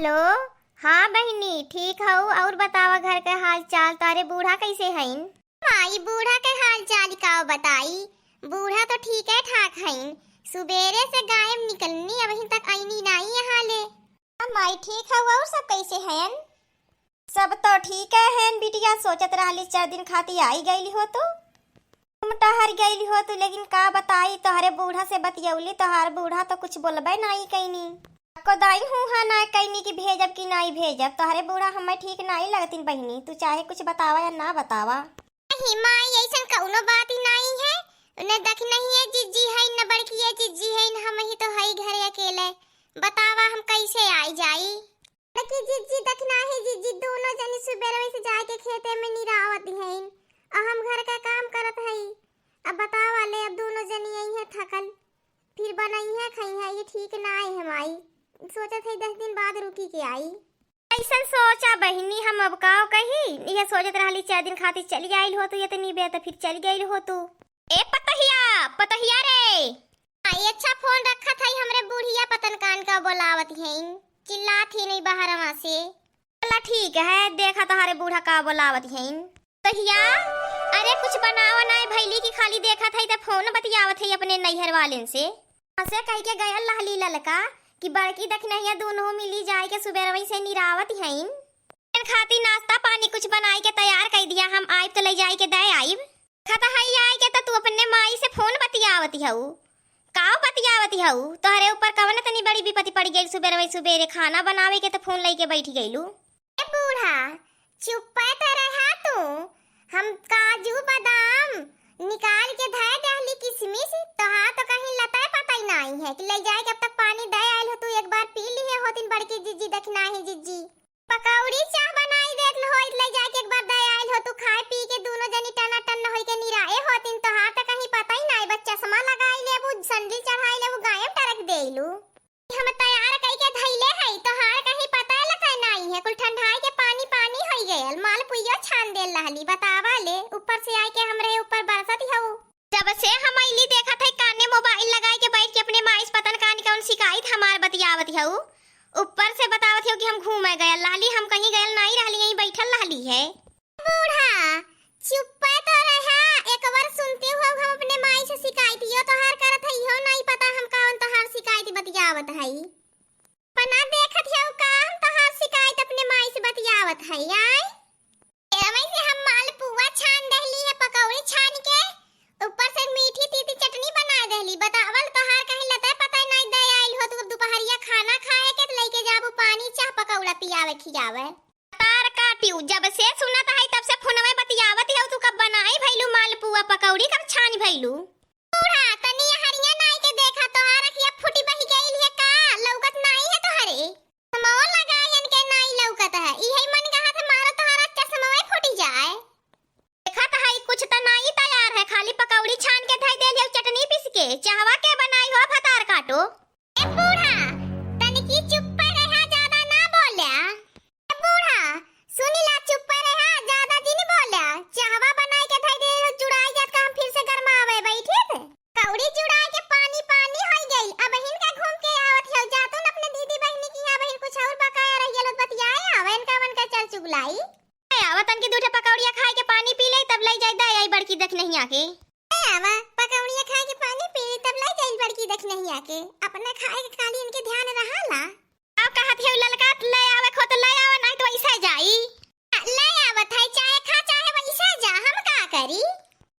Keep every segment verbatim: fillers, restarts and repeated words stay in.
हेलो, हाँ बहिनी, ठीक हऊ? और बतावा घर के हाल चाल, तोहरे बूढ़ा कैसे हईन? माई, बूढ़ा के हाल चाल का बताई, बूढ़ा तो ठीक है ठाक हईन। सुबेरे से गायब निकलनी, अबहीं तक आईनी नाई यहाँ ले। हाँ माई, ठीक हऊ, और सब कैसे हयन? सब तो ठीक है हयन बिटिया, सोचत रहली चार दिन खाती आई गईली हो तू। हम टहर गइल हो तू, लेकिन का बताई, तोहरे बूढ़ा से बतियौली, तोहार बूढ़ा तो कुछ बोलबे नाई कइनी। को दाई हूँ हाँ ना कइनी कि भेजब कि नाई भेजब, तोहरे बूढ़ा हमें ठीक नाई लगतिन बहिनी, तू चाहे कुछ बतावा या ना बतावा। नहीं माई, ऐसन कौनो बात ही नाई है, न दखिनहिया जिज्जी है, न बड़किया जिज्जी है, न हम ही तो हई घरे अकेले, बतावा हम कैसे आई जाई? देखी जिज्जी, दखिनही जिज्जी, दोनों जनी सुबेरवे से जाए के खेते में निरावत हईन, और हम घर का काम करत हई। अब बतावा ले, अब दोनों जनी आई है थकल, फिर बनई है, खई है, ये ठीक ना आई है माई। सोचत हई दस दिन बाद रुकी के आई। ऐसन सोचा बहिनी, हम अब काव कही, ये सोचत रहली चार दिन खातिर चली आइल हो तू, इतनी बेर तो फिर चली गइल हो तू। ए पतहिया, पतहिया रे, आई अच्छा, फोन रखत हई, हमरे बुढ़िया पतन कान का बोलावत हईन, चिल्लात ही नहीं बहरवा से। चला ठीक है, देखा तोहरे बूढ़ा का बोलावत हईन। कहिया, अरे कुछ बनावा नाई भैली कि खाली देखत हई त फोन बतियावत हई अपने नैहर वालेन से। हंसे कह के गयल लहली ललका कि बड़की दखिनहिया दोनों मिली जाए के सुबेरवई से निरावत हईन। खाती नाश्ता पानी कुछ बनाई के तैयार कई दिया, हम आइब तो ले जाई के दे आइब। खत हई आई के त तू अपने माई से फोन बतियावत हऊ। काव बतियावत हऊ? तोहरे ऊपर कवन इतनी बड़ी विपत्ति पड़ गई? सुबेरे वही सुबेरे खाना बनावे के त फोन लेके बैठ गईलू। ए बूढ़ा, चुप्पे त रहा तू। हम काजू बादाम निकाल के धय दहली, किशमिश, तोहार तो कहीं लतय पतय नाई है कि ले जाए के अब तक पानी दे आइल हो तू, एक बार पी लिए होतिन बड़की जिज्जी, दखिनही जिज्जी। पकौड़ी चाह बनाई देत होइत, ले जाके एक बार दे आइल हो तू, खाए पी के दोनों जनी टनाटन होई के निराए होतिन। तोहार त कहीं पता ही नाई बा, चश्मा लगाई लेबू, सैंडल चढ़ाई लेबू, गायब टरक देलू। हम तैयार कई के धइले हई, तोहार कहीं पता लता नाई है, कुल ठंडाई के पानी पानी होई गयल। मालपुइया छान देल रहली, बतावा ले, ऊपर से आए के हमरे ऊपर बरसत हऊ। जब से हम अइली देखत हई काने मोबाइल लगाई के बैठ के अपने माई से पता न कानी कौन शिकायत हमार बतियावत हऊ। ऊपर से बतावत हऊ कि हम घूमे गयल रहली, हम कहीं गयल नाई रहली, यहीं बैठल रहली है। बूढ़ा, चुप्पे तो रहा, एक बार सुनते हो हम अपने माई से शिकायत यो तोहार करत हई, इहो नाई पता हम कौन तोहार शिकायत बतियावत हई। पना देखत हऊ का हम तोहार शिकायत अपने माई से बतियावत हई, आय? एरमई से हम मालपुआ छान देहली है, पकौड़ी छान के, ऊपर से मीठी तीती चटनी बना देहली। बतावल तोहार कहीं लते पते नाई दे आइल हो, तू अब दोपहरिया खाना खाए के त लेके जाबू पानी चाह पकौड़ा पियावे खियावे। तार काटियो, जब से सुनत हई तब से फोनवे बतियावत हऊ, तू कब बनाई भइलू मालपुआ पकौड़ी, कब छान भइलू? बूढ़ा, तनी हरिया नाई के देखा, तोहार अखिया फूटी बही गइल है का? लौकत नाई है तोहरे? चश्मवा लगाए हन के नाई लौकत है, इहे मन कहत है मारो तोहारा चश्मवा फूटी जाए। देखत है कुछ त नाई तैयार है, खाली पकौड़ी छान के धई देल हऊ, चटनी पीस के, चाहवा के बनाई हो भतार काटो। ए बूढ़ा, तनिकी चुप्पे रहा, ज्यादा ना बोल्या। ए बूढ़ा, सुनी ला, चुप्पे रहा, ज्यादा जिन बोल्या। चाहवा बनाई के धई दे, जुड़ाई जात का हम फिर से गरमावे बैठे थे। कौड़ी जुड़ाई के पानी पानी होई गइल। अब हिनका घूम के आवत हऊ, जातुन अपने दीदी बहिनी की यहाँ बहिन कुछ और बकाया रह गइल, बतियाए आवे, इनका मन का चल चुगलाई। ए, आवतन की दूठे पकौड़िया खाए के पानी पी ले, तब ले जाई दे आई बड़की दखिनहिया के। ए आवा, पकौड़िया खाए के पानी पी ले, तब ले जाई बड़की दखिनहिया के। अपना खाए के खाली इनके ध्यान रहाला। अब कहत हऊ ललका ले आवे खो तो ले आवे, नाई तो वैसे जाई। ले आवत है, चाहे खा चाहे वैसे जा, हम का करी?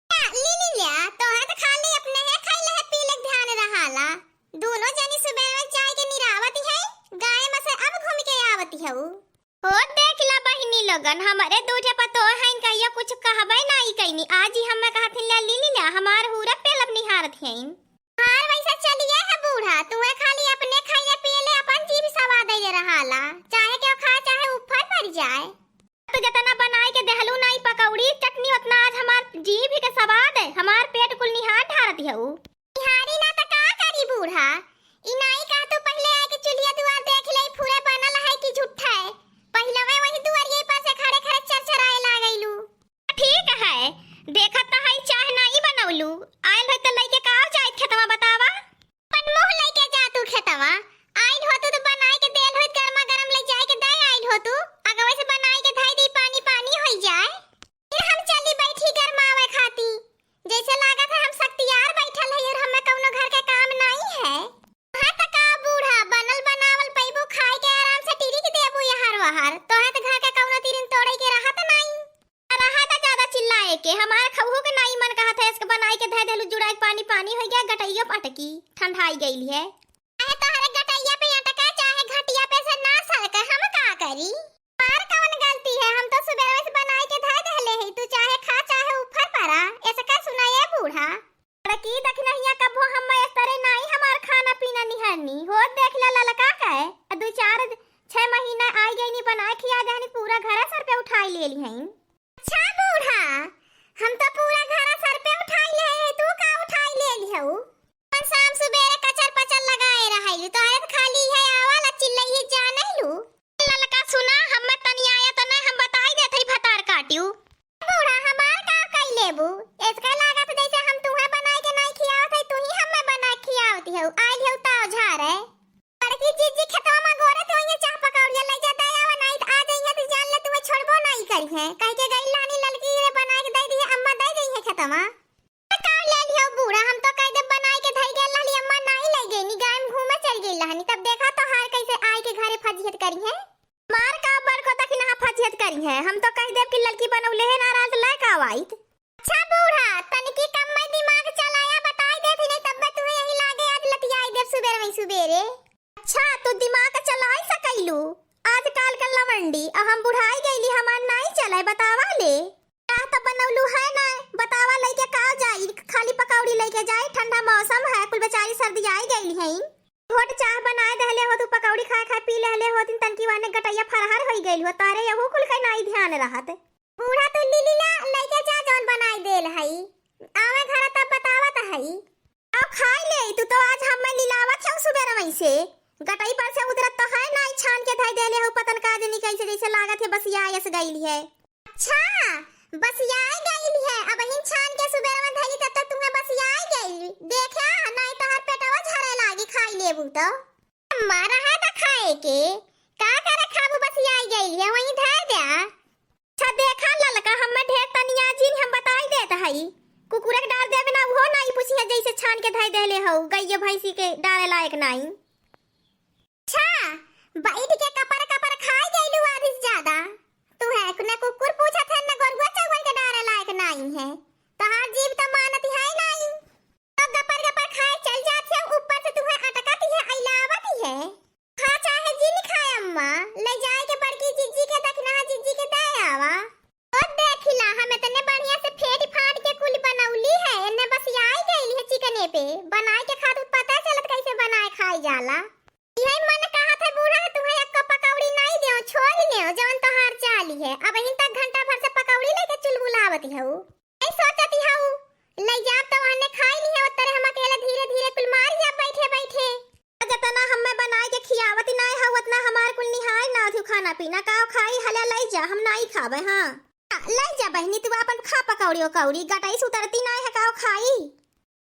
ले ली ल्या, तोहे तो खाली अपने है खाई ले है पी ले ध्यान रहाला। दोनों जनी सुबह में चाय के निरावत है, गाय में से अब घूम के आवत हऊ। हो देख ला बहिनी लोगन, हमरे दूठे पतोह हईन, कहियो कुछ कहबे नाई कइनी। आज ही हमें कहथिन ले ली ल्या, हमार हूरा पेलब निहारत हईन। हार वैसा चलिए है बूढ़ा, तुहे खाली अपने खाइले पियले अपन जीभ सवा देले रहाला, चाहे केहू खा चाहे उफर मर जाए। तो जतना बनाए के देहलू नाई पकौड़ी चटनी, उतना आज हमार जीभ के सवाद है, हमार पेट कुल निहार ढारत हऊ। निहारी ना त का करी बूढ़ा, ई नाई कह तू पहिले आए के चुलिया दुआर देख ले, फूरे बनल है कि झूठा है। पहिले वही दुआरिये पर से खड़े खड़े चरचराए लागैलू। ठीक है, देखत त हई चाह नाई बनवलू, आयल होई त लइके का जाए खेतवा बतावा? अपन मुंह लइके जा तू खेतवा, आइल हो तू त बनाए के देल होई गरमा गरम ले जाए के हमार खउहो के नाई मन कहत है, इसके बनाई के धै देलू जुड़ाई के पानी पानी होइ गया, गटइयो पटकी ठंडाई गइल है। चाहे तोहरे गटइया पे अटका, चाहे घटिया पे से ना सरके, हम का करी? हमार कवन गलती है? हम तो सुबेरे से बनाई के धै देले ही, तू चाहे खा चाहे ऊपर पड़ा, ऐसे का सुना ये बूढ़ा? लड़की दखिनहिया कबो हम एस्तरे नाई हमार खाना पीना निहरनी होत, देख ला ललका के, आ दू चार छह महीना आई गई नी बनाए खिया देहनी, पूरा घरा सर पे उठाई ले ली हईन। अच्छा बूढ़ा, हम तो पूरा घरा सर पे उठाई ले हई, तू का उठाई ले लिहऊ? अपन शाम सुबेरे कचर पचर लगाए रहलू, तोहरे त खाली है आवाला चिल्लई ही जाने लू। ललका सुना, हम्मे तनी आया त नहीं, हम बताई देत हई भतार काटियो। बूढ़ा, हमार का कई लेबू? इसका लागत जैसे हम तुहे बनाई के नहीं खियावत हई, तू ही हम्मे बनाई खियावत हऊ। आइल हऊ ताव झारे। बड़की जीजी खेतवा में गोरे तो ये चाह पकौड़िया ले जा दे आवा, नहीं त आ जाइए तो जान ले तुम्हें छोड़बो नहीं करी है। कह के गई लानी ललकी रे बनाई के दे दी है, अम्मा दे दी है खेतवा। का ले लियो बूढ़ा, हम तो कह दे बनाई के धई गेल रहली, अम्मा नहीं ले गई नी, गाय में घूमे चल गई रहनी, तब देखा तो हार कैसे आई के घरे फजियत करी है। मार का बड़ को तक ना फजियत करी है, हम तो कह देब कि ललकी बनौले है ना रात ले का आवाइत। अच्छा बूढ़ा, तनिकी कम में दिमाग चलाया, बताई देत ही नहीं, तब तू यही लागे आज लतियाई देब सुबेरे में सुबेरे। अच्छा, तू दिमाग चलाई सकैलू, आजकल के लवंडी, अब हम बुढ़ाई गईली, हमार नाई चले, बतावा ले। चाह तो बनौलू है ना, बतावा लेके का जाई, खाली पकौड़ी लेके जाई, ठंडा मौसम है, कुल बेचारी सर्दी आई गईली हैं। घोट चाह बनाए दहले हो तू, पकौड़ी खाए खाए पी लेहले हो, तीन तनकी वाने गटैया फरहर होई गइल हो, तारे यहू कुल के नाई ध्यान रहत। बूढ़ा तू लीली ला लइके जा जौन बनाई देल हई। आवे घरा तब बतावत हई। आओ खाई ले, तू तो आज हम्मे लिलावत हऊ सुबेरवई से। गटई पर से उतरत तो है नाई, छान के धई देले हऊ, पतन का जनी कैसे जैसे लागत है बसिया यस गइल है। अच्छा, बसिया गइल है, अबहिन छान के सुबेरवा धइली तब तक तुम्हें बसिया गइल। देखा, नाई तोहर पेटवा झरे लागी खाई लेबू तो। अम्मा, रहा त खाए के, का करे खाबू, बसियाई गइल है, वहीं धर द्या। अच्छा देखा ललका, हम्मे ढेर तनिया जिन हम बताई देत हई। कुकुरे के डार देबे ना, उहो नाई पूछिहे, जैसे छान के धई देले हऊ, गइये भैंसी के डारे लायक नाई। अच्छा, बैठ के कपर कपर खाई गइलू आधी से ज्यादा। तू है न कुकुर पूछत है, न गोरुआ चौवन के डारे लायक नाई है। तोहार जीभ त मानत है नाई। तो गपर गपर खाए चल जात है, ऊपर से तुहे अटकत है, अइलावत है। खा चाहे जिन खाए अम्मा, ले जाए के बड़की जिज्जी के दखिनहा जिज्जी के दे आवा। ओ देखिला, हम इतने बढ़िया से फेट फाट के कुल बनौली है, एने बसियाई गइल है चिकने पे। बनाए के खातिर पता चलत कैसे बनाए खाई जाला। इहे मन कहत है बूढ़ा, तुहे एको पकौड़ी नाई देओ, छोड़ लेओ जवन तोहार चाली है। अबहिन तक घंटा भर से पकौड़ी लेके चुलबुलावत हऊ। ए सोचत हऊ, लइ जाब त ओहने खाई लिहे, ओतरे हम अकेले धीरे धीरे कुल मार जाब बैठे बैठे। जतना हम्मे बनाए के खियावत नाय हऊ, ओतना हमार कुल निहाय ना थू खाना पीना। काव खाई, हला लइ जा, हम नाई खाबे। हाँ, लइ जा बहिनी, तू आपन खा पकौड़ी उकौड़ी, गटई से उतरती नाय है, काव खाई।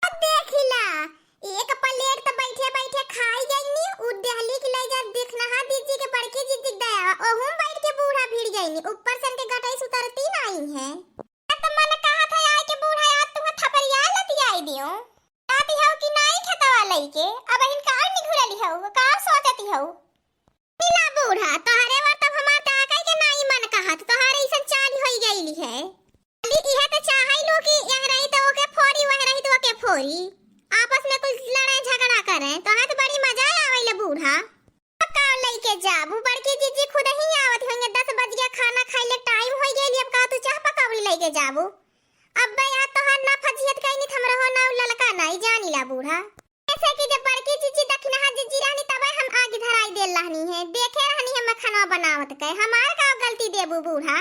अब देखिला, एक प्लेट त बैठे बैठे खाई गईनी, उ देहली की लइ जा दखिनहा जिज्जी के बड़की जिज्जी के दया, ओहू में बैठ के बूढ़ा भिड़ गईनी, ऊपर से इनके गटई से उतरती नाई है। त मन कहत है आए के बूढ़ा यार तुहे थपरिया लतियाई दियो। जाती हऊ कि नाई खेतवा लइके, अबहिन का निघुरली हऊ, का सोचती हऊ? नीला बूढ़ा, तोहरे वर तब हमार ताकई के नाई मन कहत, तोहरे अइसन चाल होई गइली है। खाली इहे त चाहई लो कि यह रही त ओके फोरी, वह रही त ओके फोरी। आपस में कुछ लड़े झगड़ा करे, तोहरे त बड़ी मजा आवेला बूढ़ा। अब का लइके जाबू? बड़की जिज्जी खुद ही आवत होइहें, दस बज गया, खाना खाइले टाइम होई गइल, अब का तू चाह पकौड़ी लइके जाबू? अब्बे यार तोहार ना फजियत कइनी, त हमरो हो ना उ ललका नाई जानिला बूढ़ा। ऐसे कि जब बड़की जिज्जी दखिनहा जिज्जी रहनी, तबे हम आगी धराई देल रहनी है, देखे रहनी है मैं खाना बनावत के, हमार का गलती देबू बूढ़ा?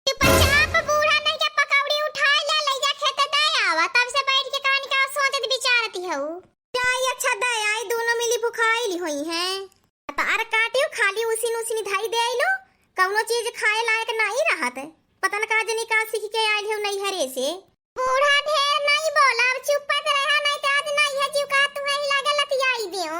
चुपचाप बूढ़ा नहीं के पकौड़ी उठाई ले, लइ जा खेते दे आवा, तब से बैठ के कहानी का सोचत विचारती हऊ। जाई, अच्छा दे आई, दोनों मिली भुखाइल होइहें। तार काटियो खाली उसिन उसिन धई दे आइलो, कौनो चीज खाए लायक नाई रहत। पता न का जनी का सीख के आइल हो नैहरे से। बूढ़ा ढेर नाई बोला, अब चुप्पा से रहा, नाई तो आज नाई है जीव का तुहे ही लागे लतियाई दियो।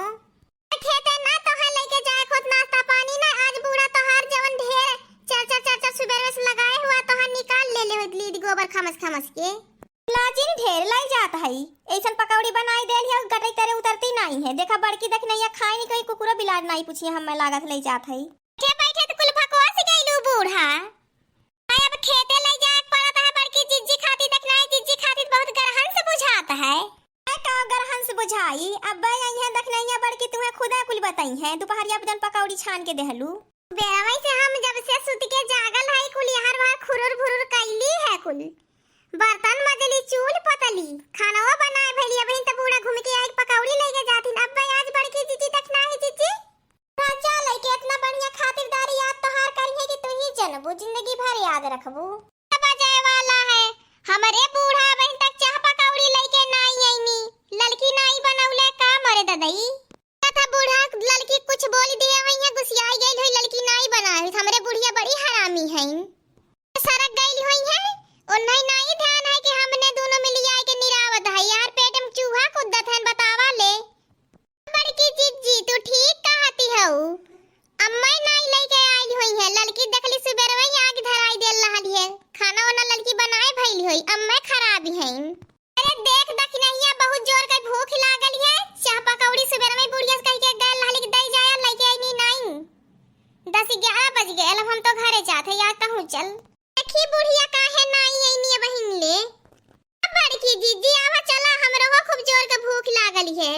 खेते ना तोहे लइके जाए खुद नाश्ता पानी ना, आज बूढ़ा तोहार जवन ढेर चर चर चर चर सुबेरे से लगाए हुआ तोहार निकाल ले ले लीद गोबर खमस खमस के। लाजिन ढेर लाई जात हई, ऐसन पकौड़ी बनाई देल हियो, गटई तरे उतरती नाई है। देखा बड़की दखिनैया खाई नहीं कोई कुकुरो बिलार नाई पूछिए, हम्मे लागत लई जात हई। के बैठे त कुल भकोस गइलू बूढ़ा। आय अब खेते लई जाए के पड़त है बड़की जिज्जी खाती, झाई, अब्बे अइहें दखिनहिया बड़की, तुहें खुदे कुल बतइहें, दुपहरिया पे जौन पकौड़ी छान के देहलू। बेरवई से हम जब से सुत के जागल हई, कुल यहर वहर खुरुर भुरुर कइली है कुल। बर्तन मजली, चूल्ह पोतली, खानवा बनाए भइली, अबहिन त बूढ़ा घूम के आइके पकौड़ी लइके जाथिन। अब्बे आज बड़की जिज्जी दखिनही जिज्जी, चाचा लइके एतना बढ़िया खातिरदारी याद तोहार करिहें कि तू ही जनबू, जिंदगी भर याद रखबू। बजे वाला है, हमरे बूढ़ा अबहिन तक चाह पकौड़ी लइके नाई अइनी, ललकी नाई बनौले का मोरे ददई? कथा बूढ़ा ललकी कुछ बोल दिहे होइहें, गुसियाई गइल होई, ललकी नाई बनाए होई। हमरे बुढ़िया बड़ी हरामी हइन। सरक गइल होइहें, ओन्हई नाई ध्यान है कि हमने दुनो मिलियाई के निरावत है। यार पेट में चूहा कूदत हन, बतावा ले। बड़की जिज्जी, तू ठीक कहती हऊ। अम्मै नाई लइके आइल होइहें, ललकी देखली सुबेरवे ही आग धराई देल रहली है। खाना ओना ललकी बनाए भइल होई, अम्मै खराब हइन। अरे देख दखिनहिया, बहुत जोर के भूख लागल है, चाह पकौड़ी सुबेरवे बुढ़िया से कहिके गइल रहली कि दइ जाया, लइके अइनी नाई। दस ग्यारह बज गए, अब हम तो घरे जात है, यार कहूँ चल। देखी बुढ़िया काहे नाई अइनी अबहिन ले। बड़की जिज्जी, आवा चला, हमरो हो खूब जोर के भूख लागल है।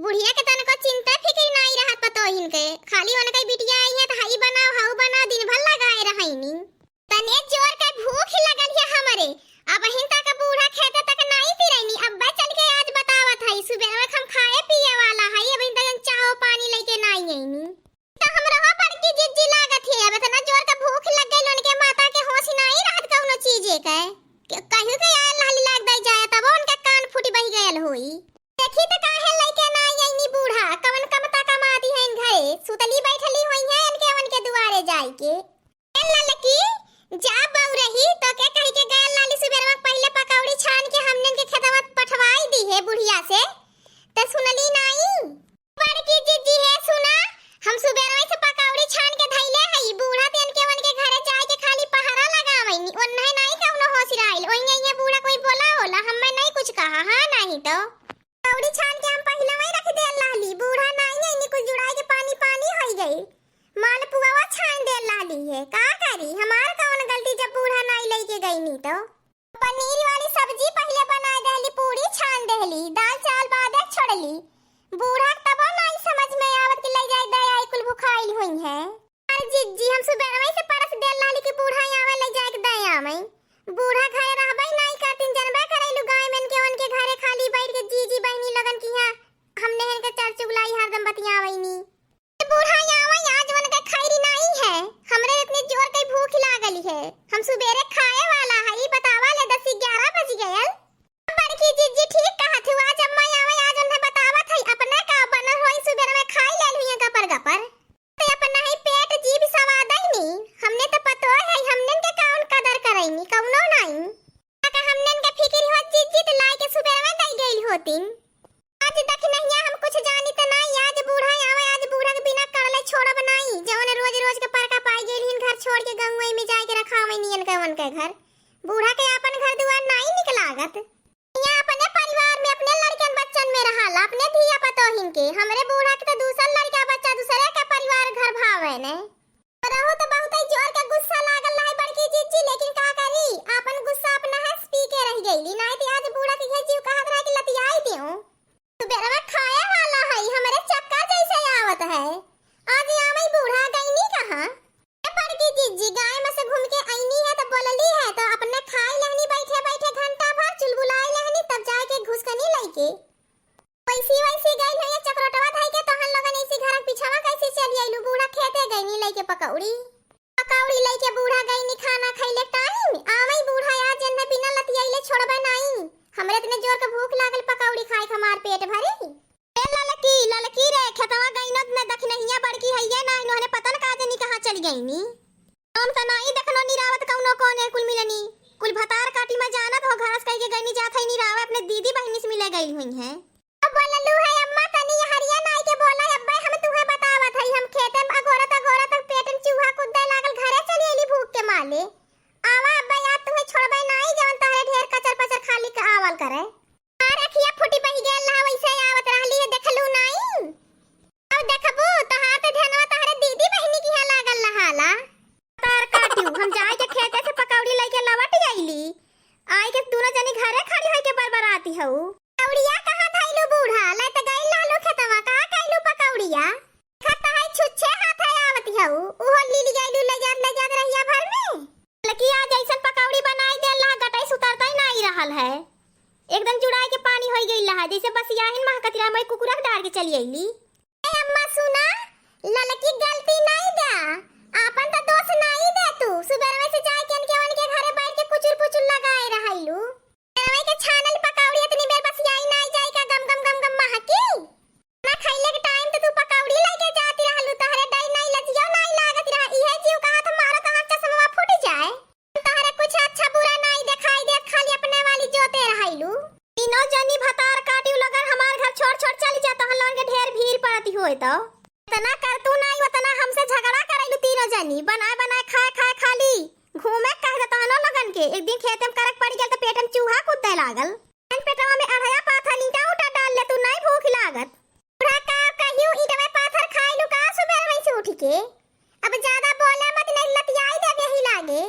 बुढ़िया के तनको चिंता फिकिर नाई रहत पतोहिन के, खाली उनके बिटिया आई है त हई बनाओ, हऊ बनाओ, दिन भर लगाए रहइनी। तने जोर के भूख लगल है हमरे, अबहिन तक बूढ़ा खेते तक नाई फिरइनी। अब्बे चल के आज बतावत हई, सुबेरवे हम खाए पिए वाला हई, अबहिन तक चाहो पानी लइके नाई अइनी। त हमरो बड़की जिज्जी लागत है, अब एतना जोर के भूख लग गइल, उनके माता के होश नाई रहत कउनो चीजे के। के-, कहू के आयल रहली लाग दई जाए, तब उनके कान फूटी बहि गयल होई। देखी त काहे लइके नाई अइनी बूढ़ा, कवन कमता कमा दिहइन घरे, सुतली बैठली होइहें इनके उनके दुआरे जाइके। ए ललकी, जा बउरही, तोके कहिके गयल रहली सुबेरवा पहिले पकौड़ी छान के हमनन के खेतवा पठवाई दिहे बुढ़िया से, त सुनली नाई। बड़की जिज्जी हे सुना, हम सुबेरवे से पकौड़ी छान के धइले हई, बूढ़ा तेन के उनके घरे जाए के खाली पहरा लगावइनी, ओन्हे नाई कउनो होशिराइल, ओइहे इहे बूढ़ा कोई बोला होला, हम्मे नाई कुछ कहा, हाँ नाहीं तो। पकौड़ी छान के हम पहिलवई रख देल रहली, बूढ़ा नाई अइनी, कुल जुड़ाई के पानी पानी होइ गई, मालपुआवा छान देल रहली है, का करी, हमार कउन गलती जब बूढ़ा नाई लइके गइनी तो। पनीर वाली सब्जी पहिले बनाए देहली, पूड़ी छान देहली, दाल चावल बादे छोड़ली। बूढ़ा के तबो नाई समझ में आवत कि लइ जाए दे आई, कुल भुखाइल होइहें। अरे जिज्जी, हम सुबेरवे से परस देल रहली कि बूढ़ा आवे लइ जाए के दे आवई। बूढ़ा घरे रहबे नाई करतिन, जनबे करइलू गाय में के उनके घरे खाली बैठ के जीजी बहिनी लोगन किहाँ हमने हन के चर चुगलाई हरदम बतियावइनी। बूढ़ा आवे आज उनके खैरी नाई है, हमरे इतनी जोर के भूख लागल है, हम सुबेरे खाए वाला है, ई बतावा ले दस ग्यारह बज गयल। बड़की जिज्जी ठीक कहत हू, आज अम्मा आवे, आज उन्हें बतावत है, अपने का बनल होई सुबेरे में खाई लेल हुई गपर गपर। ते अपना ही पेट जीभ सवादइनी, हमने तो पतो है, हमने के कौन कदर करइनी, कौनो नाई। अगर हमने के फिकिर होत जिज्जी त लाई के सुबेरे में दई गइल होतिन। आज दखिनहिया हम कुछ जानी त नाई, आज बूढ़ा आवे, आज बूढ़ा के बिना कड़ले छोड़ब नाई, जवन रोज रोज के परका पाई गइल हिन घर छोड़ के गंगुए में जाए के रखावे नियन के उनके घर। बूढ़ा के आपन घर दुआर नाई निक लागत। यहाँ अपने परिवार में अपने लड़कन बच्चन में रहाला, अपने धिया पतोहिन के, हमरे बूढ़ा के तो दूसर लड़का बच्चा दूसरे के परिवार घर भावे ने। रहू तो बहुत ही जोर के गुस्सा लागल रहे बड़की जिज्जी, लेकिन का करी, आपन गुस्सा अपना हंस पी के रह गईली, नाई तो आज बूढ़ा के ये जीव कहत रहे कि लतियाई देऊं। सुबेरवा खाए वाला है, हमरे चक्कर जैसे आवत है। आज आवई बूढ़ा गईनी कहाँ? ए बड़की जिज्जी, गाय में से घूम के अइनी है तो बोलली है तो अपने खाई लेहनी बैठे बैठे घंटा भर चुलबुलाई लेहनी, तब जाए के घुसकनी लइके। वैसी वैसी गई है ये चकरोटवा धाई के, तोहन लोगन ऐसी घर के पिछवा कैसे चली आइलू? बूढ़ा खेते गईनी लइके पकौड़ी। पकौड़ी लइके बूढ़ा गईनी खाना खइले टाइम। आवई बूढ़ा आज एन्ने बिना लतियाइले छोड़बे नाई। हमरे इतने जोर के भूख लागल, पकौड़ी खाए के हमार पेट भरी। ए ललकी, ललकी रे, खेतवा गईनो में दखिनहिया बड़की हइये ना, इन्होंने पता न का जनी कहाँ चली गईनी। हम त नाई देखनो निरावत कौनो कोने कुल मिलनी। कुल भतार काटी में जानत हो, घरस कह के गईनी जात है निरावे, अपने दीदी बहिनी से मिले गई हुई हैं। अब बोललू है अम्मा, तनी हरिया नाई के बोला, अब्बे हम तुहे बतावत हई, हम खेते में अगोरत अगोरत पेट में चूहा कूदे लागल, घरे चली अइली भूख के माले। आवा अब्बे, आज तुहे छोड़बे नाई, जवन तहरे ढेर कचर पचर खाली के आवल करे। हमार अखिया फूटी बहि गयल रहा, वैसे आवत रहली है, देखलू नाई? अब देखबू, तोहार त ध्यानवा तहरे दीदी बहिनी किहाँ लागल रहाला। तार काटू, हम जाए के खेते से पकौड़ी लइके लवट आइली। आए के दोनों जनी घरे खड़ी होइके बरबराती हऊ। पकौड़िया कहाँ धइलू बूढ़ा? ले त अउ उहो लीली गइलू ले जात, ले जात रहिया भर में। लड़किया जैसन पकौड़ी बनाई देल रहा, गटई सुतरतई नाई रहल है, एकदम जुड़ाई के पानी होई गइल रहा, जैसे बसियाहिन महकत रहा, मैं कुकुरक डार के चली अइली। ए अम्मा सुना, ललकी गलती नाई द्या, आपन त दोष नाई द्या तू। सुबेरवे से जाए के इनके उनके घरे बैठ के कुचुर पुचुर लगाए रहलू। सुबेरवे के छानल पकौड़ी इतनी बेर बसियाई नाई जाई का गम गम गम गम महकी? ना खइले के टाइम त तू पकौड़ी लइके जाती रहलू, तहरे डर नाई लजियो नाई लागत रहा, इहे जीव कहा था मारो तहार चश्मवा फूट जाए। तहरे कुछ अच्छा बुरा नाई देखाई देत, खाली अपने वाली जोते रहलू। तीनों जनी भतार काटिउ लगन हमार घर छोड़ छोड़ चली जा, तहन लोगन के ढेर भीड़ पड़ती होए तो। इतना करतू नाई, उतना हमसे झगड़ा करैलू तीनों जनी, बनाए बनाए खाए खाए खाली घूमे कह दे तहनो लोगन के। एक दिन खेते में करक पड़ी गल तो पेट में चूहा कूदे लागल। पेटवा में अढ़या पाथा ईंटा उटा डाल ले तू, नाई भूख लागत। बूढ़ा का कहियो ईंटवे पाथर खाइलू का सुबेर में से उठ के? अब ज्यादा बोले मत, नहीं लतियाई देबे ही लागे।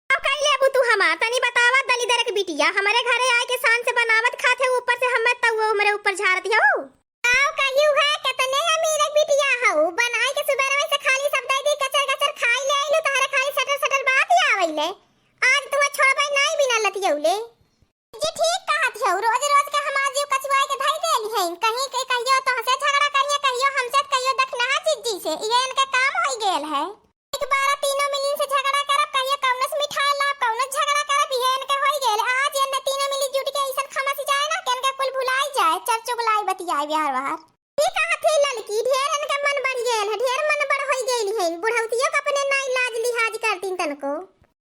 अब कई लेबू तू हमार, तनी बतावा दलिदर के बिटिया, हमरे घरे आए के शान से बनावत खात है, ऊपर से हमें तउओ हमरे ऊपर झाड़ दियो। आओ कहियो है कितने अमीर एक बिटिया हऊ, बनाए के सुबेरवे से खाली सब दे दी कचर कचर खाई ले आइलू, तोहरे खाली सटर सटर बात ही आवैले। आज तुम्हें छोड़बै नाई बिना लतियौले। जी ठीक कहत हऊ, रोज रोज के हमार जीव कचुआई के धई देली हैं। कहीं के कहियो तोहसे झगड़ा करिए, कहियो हमसे, कहियो दखिनहा जिज्जी से, ये इनके काम होई गेल है। एक बार तीनों मिलिन से झगड़ा करब, कहियो कौनो से मिठाई लाब, कौनो से झगड़ा करब, ये इनके होई गेल। आज इनने तीनों मिली जुट के ऐसन खमस जाए ना कि इनके कुल भुलाई जाए, चर चुगलाई बतियाए बिहार बाहर। ठीक कहत है ललकी, ढेर इनके मन बढ़ गेल है, ढेर मन बढ़ होई गेली हैं। बुढ़ौतियों के अपने नाई लाज लिहाज करतीन तनको।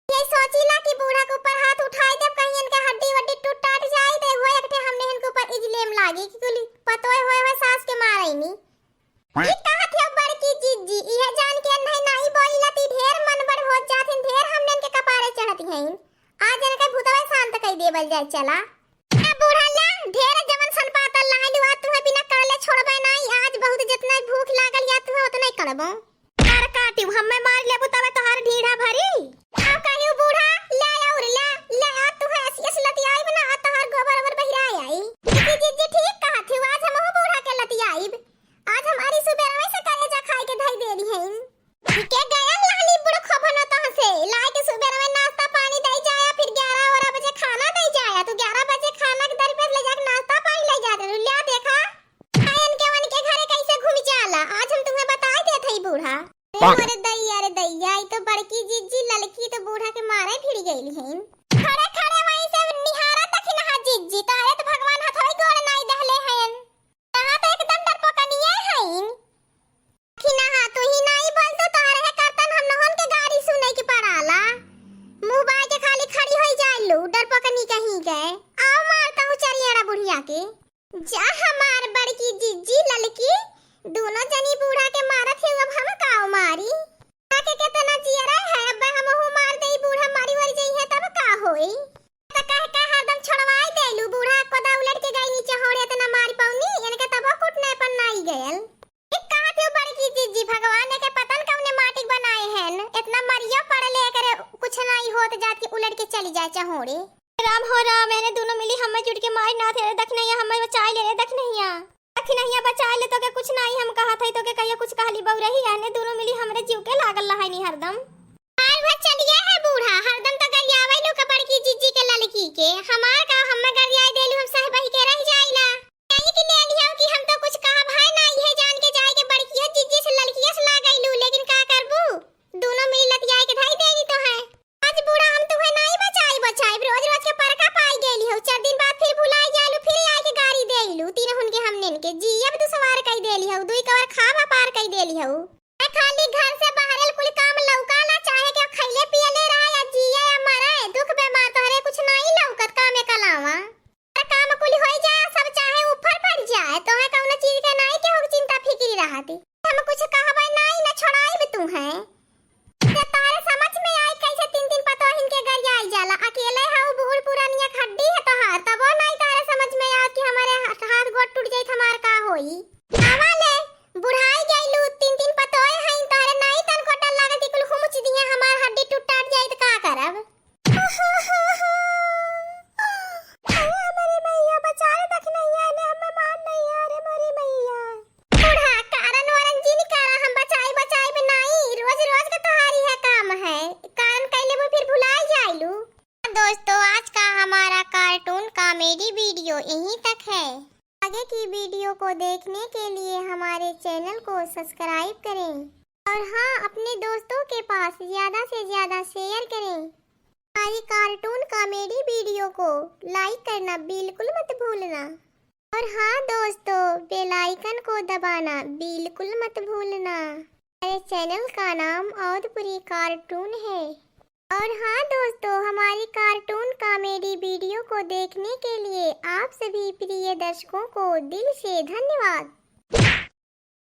ये सोचिला कि बूढ़ा के ऊपर हाथ उठाई देब, कहीं इनके हड्डी वड्डी टूट टाट जाई, तो वो एक ठे हमने इनके ऊपर इजलेम लागी कि कुल पतोय होए होए सास के मारैनी। ई कहत है बड़की जिज्जी, इहे जान के नहीं नाई बोली लती, ढेर मन बड़ होत जात हैं, ढेर हमने इनके कपारे चढ़त हैं। आज इनके भूतवे शांत कई देवल जाए, चला। ए बूढ़ा ला, ढेर जवन सन पातल लाइलू, आज तुहे बिना करले छोड़बे नाई। आज बहुत जितना भूख लागल या तुहे उतना ही करबो। तार काटिउ, हम्मे मार लेबू तबे तोहार ढीढ़ा भरी। आओ कहियो बूढ़ा, ले और ले, ले आ तुहे असी अस लतियाइब ना, आ तोहार गोबर ओबर बहिराए आई। दीदी, दीदी ठीक कहत हऊ, आज हमहू बूढ़ा के लतियाइब। आज हमारी सुबेरवे से करेजा खाए के धई देली हैं। के गया लाली बुढ़ खोभनो तोहसे, लाए के सुबेर में नाश्ता पानी दे जाया, फिर ग्यारह बारह बजे खाना दे जाया। तू ग्यारह बजे खाना के दर पे ले जाके नाश्ता पानी ले जाते रहू। ल्या देखा, आयन के वन के घरे कैसे घूम जाला। आज हम तुम्हें बताई देत हई बूढ़ा। अरे मोरे दैया रे दैया, ई तो बड़की जिज्जी ललकी तो बूढ़ा के मारे भिड़ गइली हैं। खड़े खड़े वहीं से निहारा तखिनहा जिज्जी, तोहरे तो भगवान हथोई गोड़ नाई दहले हैं। कहाँ तो एकदम डरपोकनिये हईन। खिनहा, तू ही नाई बोल तो तोहरे है करतन हम नहन के गारी सुने के पड़ाला। मुँह बाय के खाली खड़ी होई जाइलू, डरपोकनी कहीं के। आओ मारता हूँ चरियाड़ा बुढ़िया के। जा हमार बड़की जिज्जी ललकी, दोनों जनी बूढ़ा के मारत है, अब हम काओ मारी? के केतना जियरा है, अब हमहू मार देई, बूढ़ा मारी वारी जइहे तब का होई? त कह के हरदम छोड़वाई देलू, बूढ़ा कोदा उलट के गई नीचे होड़े, एतना मार पौनी, इनके तबो कुटने पर नाई गयल। एक कहत हूँ बड़की जिज्जी, भगवान के पता न कौने माटी बनाए हैं, एतना मरियो पड़ले एकरे कुछ नाई होत जात कि उलट के चली जाए चहोड़े। राम हो राम, एने दोनों मिली हमें जुट के मारी ना थे रे दखनैया, हमें बचाई ले रे दखनैया। दखनैया बचाई ले, तोके कुछ नाई हम कहत हई, तोके कहियो कुछ कहली बउरही, एने दोनों मिली हमरे जीव के लागल रहनी हरदम। आर वह चलिए है बूढ़ा, हरदम तो गरियावे लू का बड़की जिज्जी के ललकी के, हमार का हमें गरियाई देलू, हम सह बही के रह जाइला। यही के ले लियो कि हम तो कुछ कहब है ना, इहे जान के जाए के बड़कियो जिज्जी से ललकियो से ला गइलू, लेकिन का करबू, दोनों मिली लतियाए के धई देली तो है। आज बूढ़ा हम तुहे नाई बचाई बचाई, रोज रोज के परका पाई गेली हो, चार दिन बाद फिर भुलाई जालू, फिर आए के गारी देलू, तीन हुन के हमने इनके जियब दुसवार कई देली हो, दुई कवर खाब अपार कई देली हो। ए खाली घर से बाहरल कुल काम लौकाला, चाहे के खइले पियले रहा या जिए या मरे, दुख बेमार तोहरे कुछ नाई लौकत कामे कलावा। हर काम कुल होई जाए, सब चाहे ऊपर पड़ जाए, तोहे कौनो चीज के नाई केहू के चिंता फिकिर रहती। हम कुछ कहबे नाई, न छोड़ाइब तुहे। ते तोहरे समझ में आई कैसे तीन तीन पतोहिन के गरियाई जाला, अकेले हऊ बूढ़ पुरानिया के हड्डी है तोहार, तबो नाई तोहरे समझ में आवत कि हमारे हाथ, हाथ गोड़ टूट जाई त हमार का होई। आवा ले, बुढ़ाई गइलू, तीन तीन पतोह हईन, तोहरे नाई तनको डर लागत कि कुल हुमुच दिहे, हमार हड्डी टूट टाट जाई त का करब? अरे हमरे मैया, बचा ले दखनैया, एने हमें मार नहीं, अरे मोरी मैया। बूढ़ा, कारण वरन जिन करा, हम बचाई, बचाई में नाई, को देखने के लिए हमारे चैनल को सब्सक्राइब करें और हाँ, अपने दोस्तों के पास ज़्यादा से ज़्यादा शेयर करें। हमारी कार्टून कॉमेडी वीडियो को लाइक करना बिल्कुल मत भूलना। और हाँ दोस्तों, बेल आइकन को दबाना बिल्कुल मत भूलना। हमारे चैनल का नाम अवधपुरी कार्टून है। और हाँ दोस्तों, हमारी कार्टून कॉमेडी वीडियो को देखने के लिए आप सभी प्रिय दर्शकों को दिल से धन्यवाद।